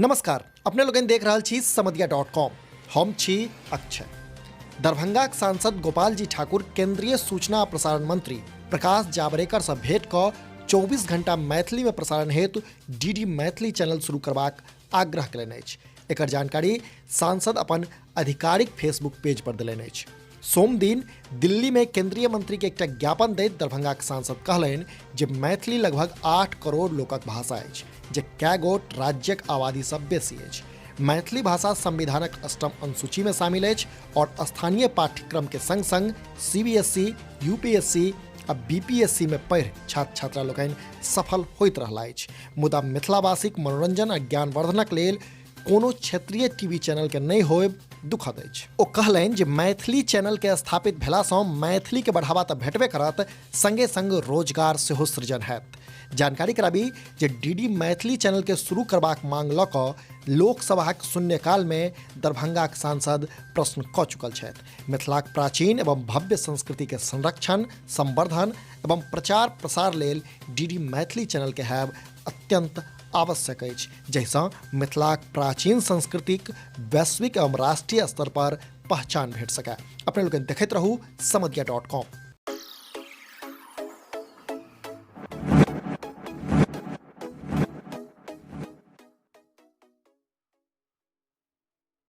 नमस्कार, अपने लोगन देख रहल छी समदिया डॉट कॉम। हम छी अक्षय। दरभंगाक सांसद गोपाल जी ठाकुर केंद्रीय सूचना आ प्रसारण मंत्री प्रकाश जावड़ेकर से भेंट कऽ 24 घंटा मैथिली में प्रसारण हेतु डीडी मैथिली चैनल शुरू करबाक आग्रह कयलनि अछि। एकर जानकारी सांसद अपन आधिकारिक फेसबुक पेज पर देलनि अछि। सोमदिन दिल्ली में केंद्रीय मंत्री के एकटा ज्ञापन दैत दरभंगाक सांसद कहलनि जे मैथिली लगभग 8 करोड़ लोकक भाषा अछि, जे कै गोट राज्यक आबादी सँ बेसी अछि। मैथिली भाषा संविधानक अष्टम अनुसूची में शामिल अछि और स्थानीय पाठ्यक्रम के संग संग सीबीएसई, यूपीएससी आ बीपीएससी में पढ़ि छात्र छात्रा लोकनि सफल होइत रहला अछि। मुदा मिथिलावासीक मनोरंजन आ ज्ञानवर्धनक लेल कोनो क्षेत्रीय टीवी चैनल के नहि होयब दुखद अछि। ओ कहलनि जे मैथिली चैनल के स्थापित भेला सँ मैथिली के बढ़ावा तऽ भेटबे करत, संगे संग रोजगार सेहो सृजन हैत। जानकारी कराबी जे डीडी मैथिली चैनल के शुरू करबाक मांग लऽ कऽ लोकसभाक शून्यकाल मे दरभंगाक सांसद प्रश्न कऽ चुकल छथि। मिथिलाक प्राचीन एवं भव्य संस्कृति के संरक्षण, संवर्धन एवं प्रचार प्रसार लेल डीडी मैथिली चैनल के हैब अत्यंत आवश्यक अछि, जाहिसँ मिथिलाक प्राचीन संस्कृतिक वैश्विक एवं राष्ट्रीय स्तर पर पहचान भेट सकय। अपने लोकनि देखैत रहू समदिया डॉट कॉम।